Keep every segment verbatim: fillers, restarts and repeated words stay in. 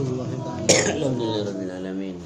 الحمد لله رب العالمين.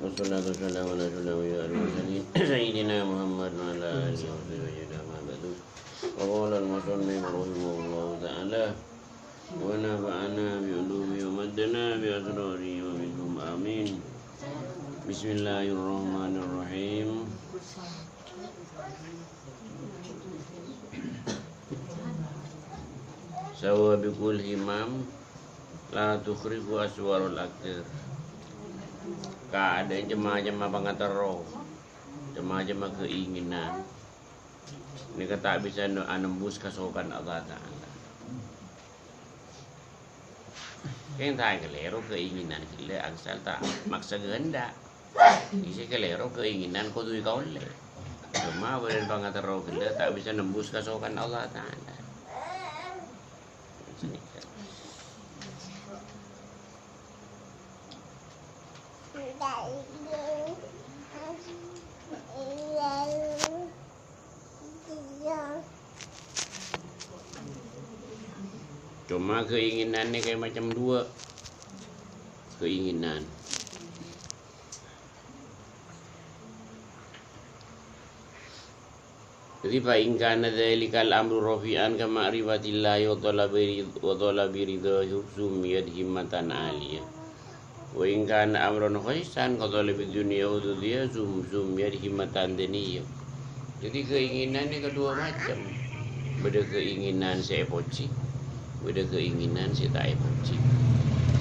والصلاة والسلام على أشرف الأنبياء والمرسلين سيدنا محمد وعلى آله وصحبه أجمعين. أما بعد. وقال المصنف رحمه الله تعالى: ونفعنا بعلومه ومدنا بأسراره ومنهم. آمين. بسم الله الرحمن الرحيم. سوابق الهمم لا تخرق أسوار الأقدار. Kaadâ' cem-macemma pangaterro, cem-macemma keinginan, nèka ta' bisa ne-, anembus kasokan Allah Ta'ala. Kèng ta' kalèro keinginan ghellâ' angsal ta' maksa kehendak. Sè kalèro keinginan kodhu èkaollè. Coma bâdhân pangaterro ghellâ' ta' bisa nembus kasokan Allah Ta'ala. Coma keinginan nèka macem duwâ'. Keinginan. Jadi, fa in kana dzalikal amru rafi'an ka ma'rifatillahi wa thalabi rid-, wa thalabi ridhahu summiyat himmatan aliyah. Wa in kana amran khaisan ka thalabi dunya wa dunya sum-, summiyat himmatan daniyah. Jadi, keinginan ini kedua macam. Bâdâ keinginan sè èpojhi, bâdâ keinginan sè ta' èpojhi.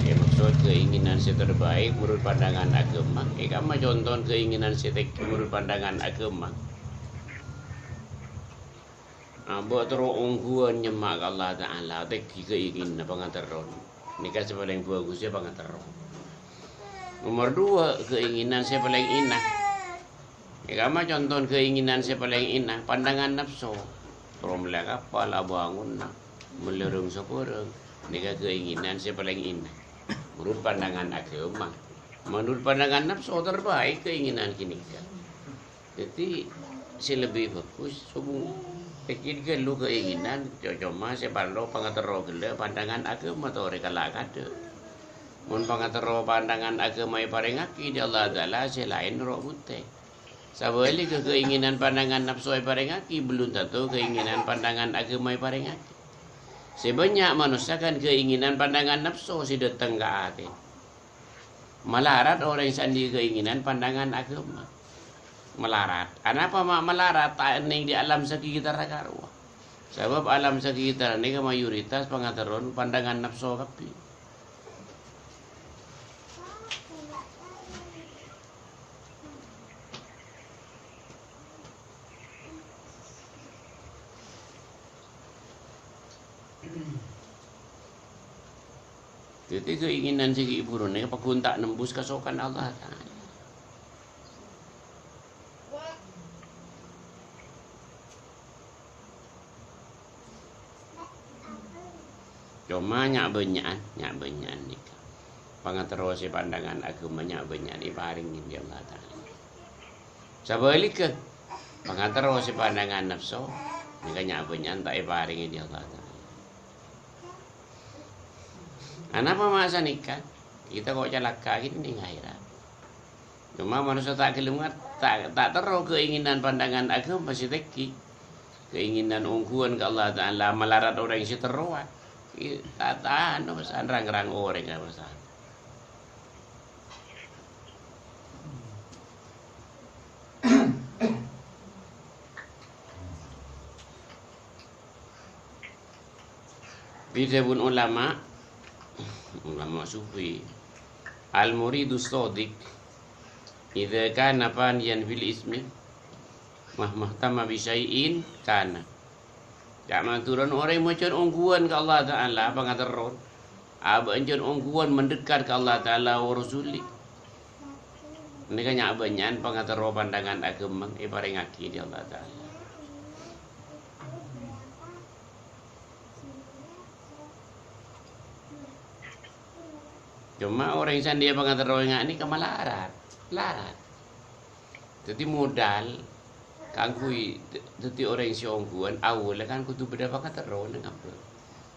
È, maksud keinginan sè terbaik menurut pandangan agama, è, kamma contoh keinginan sè tèngghi menurut pandangan agama. Abâ' terro ongghuwân nyemma' ka Allah Ta'ala, tèngghi keinginan pangaterron. Nèka sè palèng bhâghus yâ pangaterro. Nomor dua, keinginan sè palèng èna. È, kamma contoh keinginan sè palèng èna, pandangan nafsu. Terro mellè kapal, abânguna, mellè rèng-sabârâng. Nèka keinginan sè palèng èna. Menurut pandangan agama. Menurut pandangan nafsu terbaik keinginan ghânèka. Dhâddhi, sè lebbi bhâghus, sobung tèngghi ghâllu keinginan, co-, coma sè parlo pangaterro ghellâ' pandangan agama torè kala' kadâ'. Mon pangaterro pandangan agama èparèngaghi dâri Allah Ta'ala, sè laèn ro' bhuntè. Sabhâligghâ, keinginan pandangan nafsu èparèngaghi, belum tentu keinginan pandangan agama èparèngaghi. Sè bânnya' manossa kan keinginan pandangan nafsu sè dâteng ka atè. Malarat orèng sè andi' keinginan pandangan agama. Malarat. Anapa ma' malarat? Ta' ennèng dâri alam sakitarra karowa. Sabâb alam sakitarra nèka mayoritas pangaterron pandangan nafsu kabbhi. Dhâddhi, keinginan sè ghi' bhuru nèka pagghun ta' nembus kasokan Allah Ta'ala. Coma nya'-bânnya'an, nya'-bânnya'an nèka pangaterro sè pandangan agama nya'-bânnya'an èparèngè bi' Allah Ta'ala. Sabhâligghâ, pangaterro sè pandangan nafsu, nèka nya'-bânnya'an ta' èparèngè bi' Allah Ta'ala. Anapa ma' sanèka? Kita kok calaka' ghi' neng akhèrat. Coma manossa ta' ghellem ngat-, ta', ta' terro keinginan pandangan agama sè tèngghi. Keinginan ongghuwân ka Allah Ta'ala malarat orèng sè terrowa. I-, ta', ta' anu, pasan rang-rang orèng, pasan. Dhâbuna ulama, ulama sufi, "Al-muridus shadiq, idza kana faniyan fil ismi, mahma ihtamma bi syai'in kana." Ca'na Madhurâna orèng macan ongghuwân ka Allah Ta'ala, pangaterron. Abâ' encan ongghuwân mendekat ka Allah Ta'ala wa Rasuli. Nèka nya'-bânnya'an pangaterro pandangan agama èparèngaghi bi' Allah Ta'ala. Coma orèng sè andi'â pangaterro nga' nèka malarat, larat. Dhâddhi modal kaangghuy d-, dhâddhi orèng sè ongghuwân, awwâllâ kan kodhu bâdâ pangaterro neng abâ'.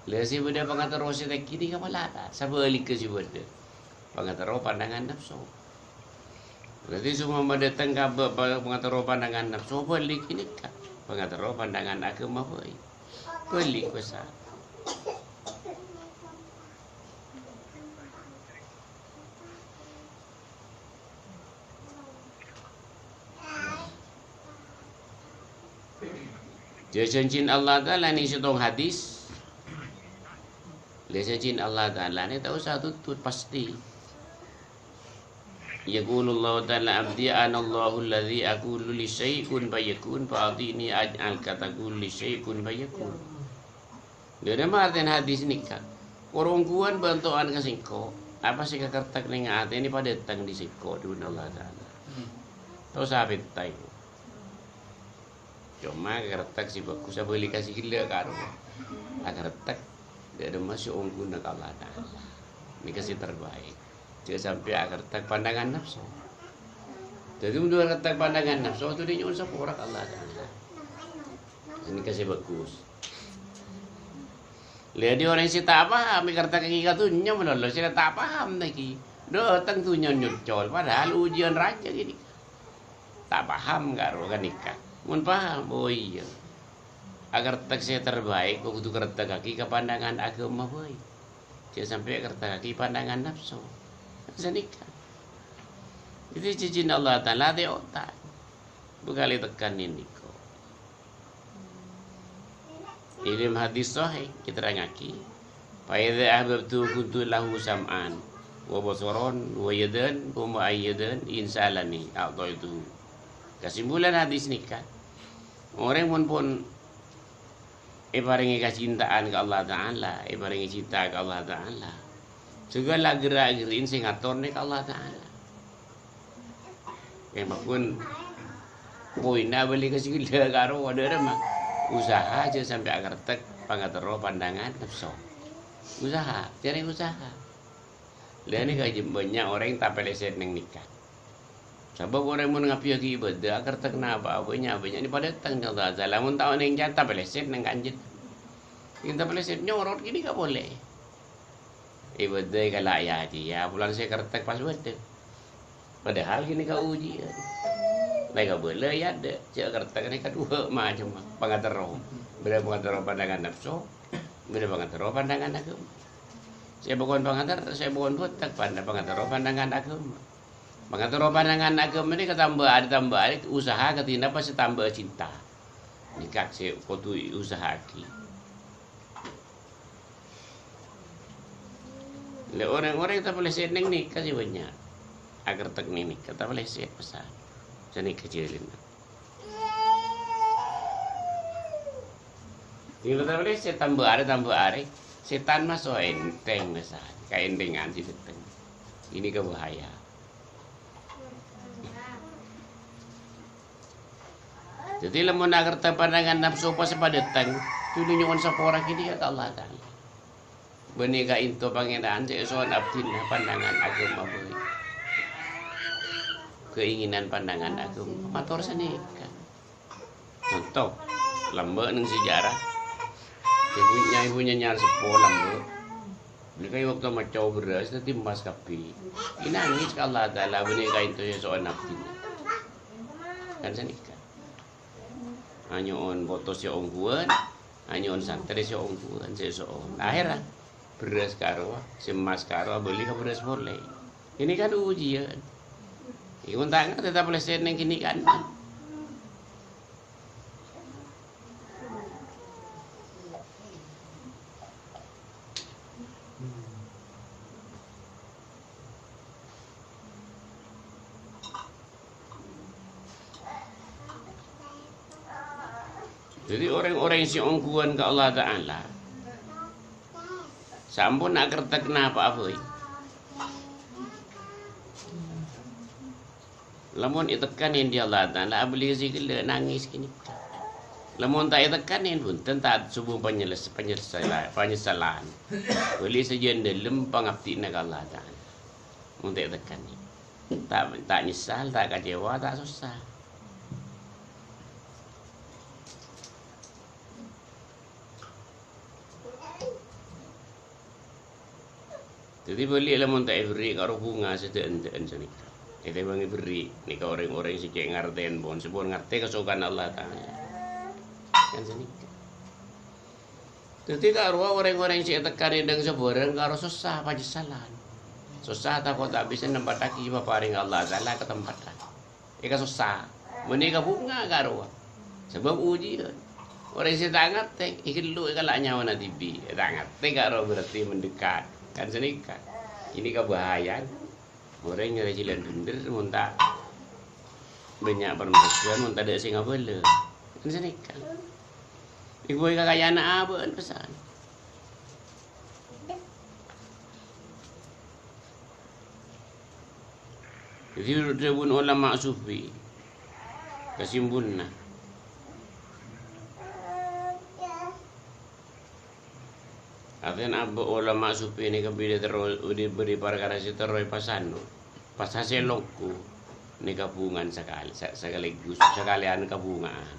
La sè bâdâ pangaterro sè tèngghi nèka malarat, sabhâligghâ sè bâdâ. Pangaterro pandangan nafsu. Berarti sè manabi dâteng ka bâ-, bâ-, pangaterro pandangan nafsu, bâli' ghânèka. Pangaterro pandangan aghâma bhâi. Bâli' kassa. Jhâ' jhânjhina Allah Ta'ala nèng sèttong hadis. Lè jhânjhina Allah Ta'ala nèka ta' osa tutut, pastè. Yaqulullahu ta'ala, "Abdi, anallahul ladzi aqulu li syai' kun fayakun, fa ati'ni aj'al ka taqulu li syai' kun fayakun." Dhâddhi, ma' artèna hadis nèka, "Kor ongghuwân bhânto'an ka sèngko', apa sè èkakertèk nèng atèna padâ dâteng dâri sèngko'," dhâbuna Allah Ta'ala. Ta' osa pènta. Coma èkakertèk sè bhâghus, abâli ka sè ghellâ' karo. Èkakertèk dâ' remma sè ongghuna ka Allah Ta'ala. Nèka sè terbaik. Jhâ' sampè' èkakertèk pandangan nafsu. Dhâddhi, mon èkakertèk pandangan nafsu, kodhu nyo'on sapora ka Allah Ta'ala. Nèka sè bhâghus. Lè, dâri orèng sè ta' paham, èkakertèk ka dhunnya malolo, sè ta' paham nèka. Dâteng dhunnya nyocol, padahal ujian rajâ ghânèka. Ta' paham karo ghânèka. Mon paham, oh iyâ. Èkakertèk sè terbaik, kodhu èkakertèkaghi ka pandangan aghâma bhâi. Jhâ' sampè' èkakertèkaghi pandangan nafsu. Sanèka. Dhâddhi, jhânjhina Allah Ta'ala, tè otak. Bhâkal ètekkan nèko. È dâlem hadis sahih èterrangaghi, "Fa idza ahbabtu kuntu lahu sam'an, wa basaran, wa yadan, wa mu'ayyadan, in sa'alani a'taitu." Kasimpulan hadis nèka, orèng mon pon èparèngè kacintaan ka Allah Ta'ala, èparèngè cinta ka Allah Ta'ala, saghâlâ ghârâ'-ghâri'na sè ngator nèka Allah Ta'ala. Èpakon poinna bâli ka sè ghellâ' karo, dâ' remma. Usaha jhâ' sampè' èkakertèk pangaterro pandangan nafsu. Usaha, jhâ' rèng usaha. Lha nèka bânnya' orèng tapalèsèt nèng nèka. Sabâb orèng mon ngabbhiyâghi ibâdâ, èkakertèk napa bânnya'-bânnya' nèka padâ dâteng ka Allah Ta'ala. Mon ta' onèng jhâ' tapalèsèt nèng kanjeng. Yèn tapalèsèt nyorot ghânèka polè. Ibâdâ èkala' yâ-jiyâ, polana sè èkakertèk pas bâdâ. Padahal ghânèka ujian. Nèka bâlâ yâ adâ', jhâ' èkakertèk nèka duwâ' macemma pangaterro. Bâdâ pangaterro pandangan nafsu, bâdâ pangaterro pandangan aghâma. Sè bâkon pangater-, sè bâkon bhunten, pan-, pangaterro pandangan aghâma. Pangaterro pandangan aghâma nèka tamba arè, tamba arè usaha kadhi napa sè tamba cinta. Nèka sè kodhu èusaha'aghi. Lè orèng-orèng tapalèsèt nèng nèka sè bânnya'. Èkakertèk nèng nèka tapalèsèt pesan. Sanèka jhâlânna. Tinggal tapalèsèt tamba arè, tamba arè. Sètan maso' ènthèng pesan. Kaènthèngan sè dâteng. Ini kebahaya. Dhâddhi, lamon èkakertèk pandangan nafsu pas sè padâ dâteng, kodhu nyo'on sapora ghânèka ka Allah Ta'ala. Bânnè ka'ènto Pangèran sè èso'on abdhina pandangan aghâma bhâi. Keinginan pandangan aghâma, mator sanèka. Conto, lambâ' nèng sejarah. Ibu, nyai punya nyar seppo lambâ'. Nèka è bâkto maco bherrâs dhâddhi emmas kabbhi. Ènangès ka Allah Ta'ala, bânnè ka'ènto sè èso'on abdhina. Kan sanèka. Anyo'on poto sè ongghuwân, anyo'on santrè sè ongghuwân, sè èso'on. Akhèrra, bherrâs karowa, sè emmas karowa, bâli ka bherrâs polè. Ini kan ujian. Iku mon ta' ngartè tapalèsèt nèng ghânèka. Dhâddhi, orèng-orèng sè ongghuwân ka Allah Ta'ala, sampon èkakertèk napa'a bhâi. Lamon ètekkanè bi' Allah Ta'ala, abâli sè ghellâ' nangès ghânèka. Lamon ta' ètekkanè, bhunten, ta' sobung panyelles-, panyessela-, panyesselan. Bâli sajân dâlem pangabdhina ka Allah Ta'ala. Mon ta' ètekkanè. Ta', ta' nyessal, ta' kacèwa, ta' sossa. Dhâddhi bâli' lamon ta' èberri' karo bhunga sè dhâ'-endhâ'ân sanèka. Ètèmbhâng èberri' nèka orèng-orèng sè cè' ngartèn pon, sè pon ngartè kasokanna Allah Ta'ala. Kan sanèka. Dhâddhi ta' rowa orèng-orèng sè ètekkan è dhâng sabârâng karo sossa, pajhessalan. Sossa tako' ta' bisa nempattaghi paparèngnga Allah Ta'ala ka tempatta. Èkasossa. Mon èkabhunga karo. Sabâb ujiân. Orèng sè ta' ngartè, èghellu èkala' nyawana dhibi'. Ta' ngartè karo berarti mendekat. Kan sanèka. Ini kabahayaan. Orèng nyarè jhâlân bhender, mon ta' bânnya' parmessèyan, mon tadâ' sè ngabâlâ. Kan sanèka. Èghâbây kakayaanna abâ'na pèssèna. Dhâddhi, dhâbuna ulama sufi, kasimpolna, artèna abâ' ulama sufi nèka bilâ terro, bilâ bâdâ parkara sè terro èpasano, pas hasèl longghu, nèka bhungan sakalè, sa-, sakalèghus, sakalèyan kabhunga'an.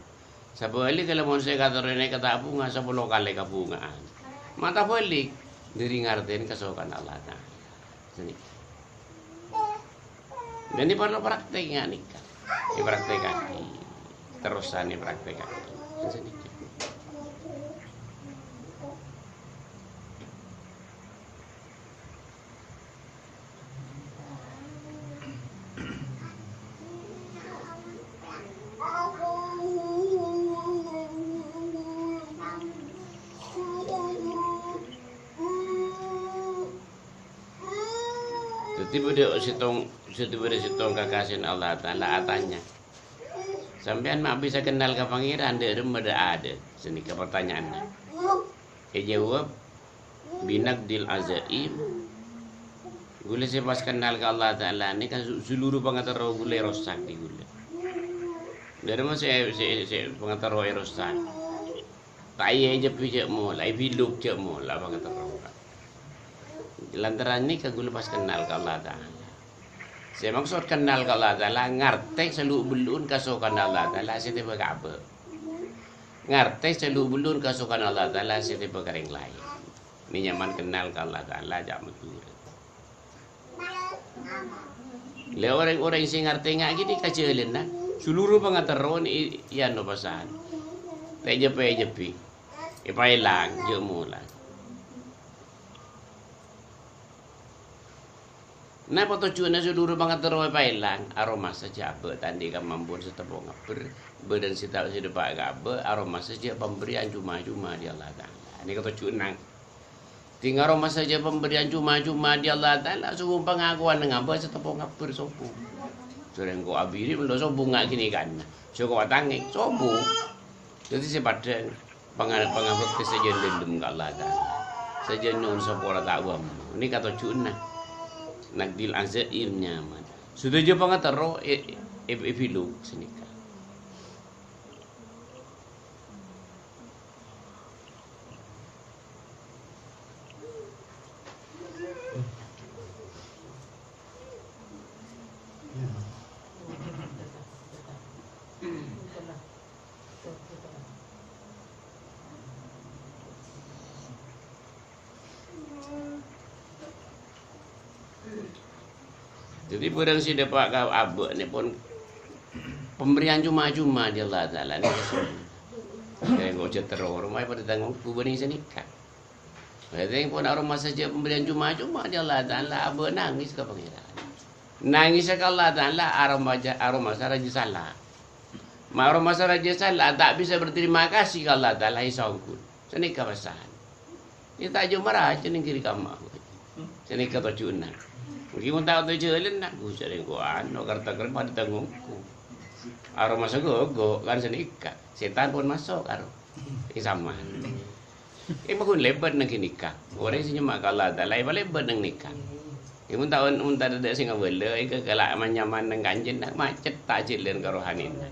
Sabâligghâ, lamon sè èkaterro nèka ta' bhunga, sapolo kalè kabhunga'an. Ma' tabâlik, dhâri ngartèn kasokanna Allah Ta'ala. Sanèka. Dhâddhi parlo praktek nèka. Èpraktekaghi. Terrosan èpraktekaghi. Sanèka. Dhâddhi bâdâ sèttong, dhâddhi bâdâ sèttong kakasèna Allah Ta'ala atanya, "Sampèyan ma' bisa kennal ka Pangèran dâ' remma dâ' adâ'?" Sanèka partanya'anna. Èjâwâb, "Binaqdil azaim." Ghulâ sè pas kennal ka Allah Ta'ala nèka su-, seluruh pangaterro ghulâ èrosak bi' ghulâ. Dâ' remma sè, sè, sè pangaterro èrosak? Ta' iyâ èjeppi jhâ' mola, èbiluk jhâ' mola pangaterro. Lantaran nèka ghulâ pas kennal ka Allah Ta'ala. Sè maksod kennal ka Allah Ta'ala, ngartè salu'-bellu'en kasokanna Allah Ta'ala sè tèbâ ka abâ'. Ngartè salu'-bellu'en kasokanna Allah Ta'ala sè tèbâ ka rèng laèn. Nè nyamana kennal ka Allah Ta'ala, ca' Madhurâ. Lè orèng-orèng sè ngartè nga' ghini ka jhâlânna, seluruh pangaterrona è, è ano pasan. Ta' èjeppi-èjeppi. Èpaèlang, jhâ' mola. Napa tojjhuwânna seluruh pangaterro èpaèlang? Aromasa jhâ' abâ' ta' andi' kamampowan sè teppo ngabbher, bhâdhân sè ta-, sè dâpa' ka abâ', aromasa jhâ' pemberian cuma-cuma dâri Allah Ta'ala. Nèka tojjhuwânna. Tèng aromasa jhâ' pemberian cuma-cuma dâri Allah Ta'ala, sobung pangakowan neng abâ' sè teppo ngabbher sobung. Jhâ' rèng ko' abiri' mèlo sobung nga' ghini kan. Sè ko' atangè, sobung. Dhâddhi sè padhâ Panga-, pangabhâktè sajân dendhem ka Allah Ta'ala. Sajân nyo'on sapora ta' bâmmo. Nèka tojjhuwânna. Naqdil azaim nyamana. Sadhâjâ pangaterro è, è, èbiluk sanèka. Dhâddhi, bhârâng sè dâpa' ka abâ' nèpon pemberian cuma-cuma dâri Allah Ta'ala nèka. Kèng kok jhâ' terro, roma padâ tangghung bhubâni sanèka. Berarti pon aromasa jhâ' pemberian cuma-cuma dâri Allah Ta'ala, abâ' nangès ka Pangèran. Nangès ka Allah Ta'ala, aromasa, aromasa rajâ sala. Ma' aromasa rajâ sala, ta' bisa berterima kasih ka Allah Ta'ala, èsongghut. Sanèka pasan. Iyâ ta' jhâ' mara, jhâ' nèng kiri kamma. Sanèka tojjhuwânna. Mungkin mon ta' oto jhâlânna, Ghustè rèng ko' ano, karta kerep padâ tangghungku. Aromasa ghâgâ, kan sanèka. Sètan pon maso' karo. È sama. È, maghun lèbât neng ghânèka. Orèng sè nyemma ka Allah Ta'ala, èpalèbât neng nèka. È, mon ta', mon ta' tadâ' sè ngabâlâ, è, kakala' man-nyaman neng kanjeng, na' macet ta' jhâlân ka rohanèna.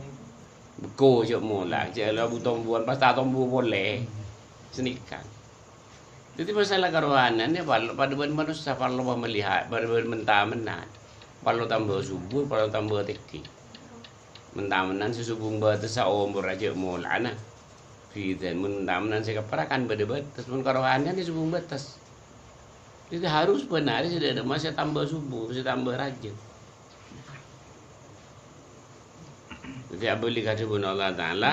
Bengko jhâ' mola, jhâ' la bu-tombuwân, pas ta' tombu polè. Sanèka. Dhâddhi, masalah karohanèn, ya, parlo, padâ bân manossa, parlo pameliha-, padâ bân men-tamenan. Parlo tamba subur, parlo tamba tèngghi. Men-tamenan sè sobung bâtessa omorra jhâ' molana. Bhidhân, men-tamenan sè kaparakan bâdâ bâtes, mon karohanèn sè sobung bâtes. Dhâddhi harus bân arè sè dâ' remma sè tamba subur, sè tamba rajâ. Dhâddhi abâli ka dhâbuna Allah Ta'ala,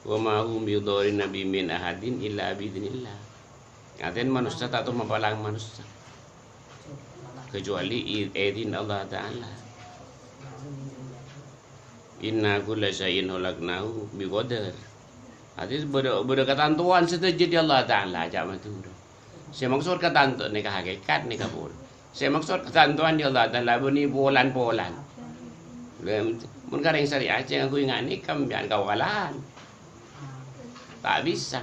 "Wa ma hum bidharrina bihi min ahadin illa bi'idznillah." Artèna manossa ta' tao mapalang manossa. Kecuali i-, idin Allah Ta'ala. "Inna kulla syai'in khalaqnahu biqadar." Artèna bâdâ, bâdâ katantowan sadhâjâ dâri Allah Ta'ala, ca' Madhurâ. Sè maksod katanto nèka hakikat nèka pon. Sè maksod katantowan dâri Allah Ta'ala bânnè polan-polan. Lha, mon karèng syariat sè ngangghuy nga' nèka, sampèyan kawalahan. Ta' bisa.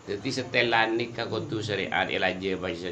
Dhâddhi, setelan nèka kodhu syariat èlajâ bhâsa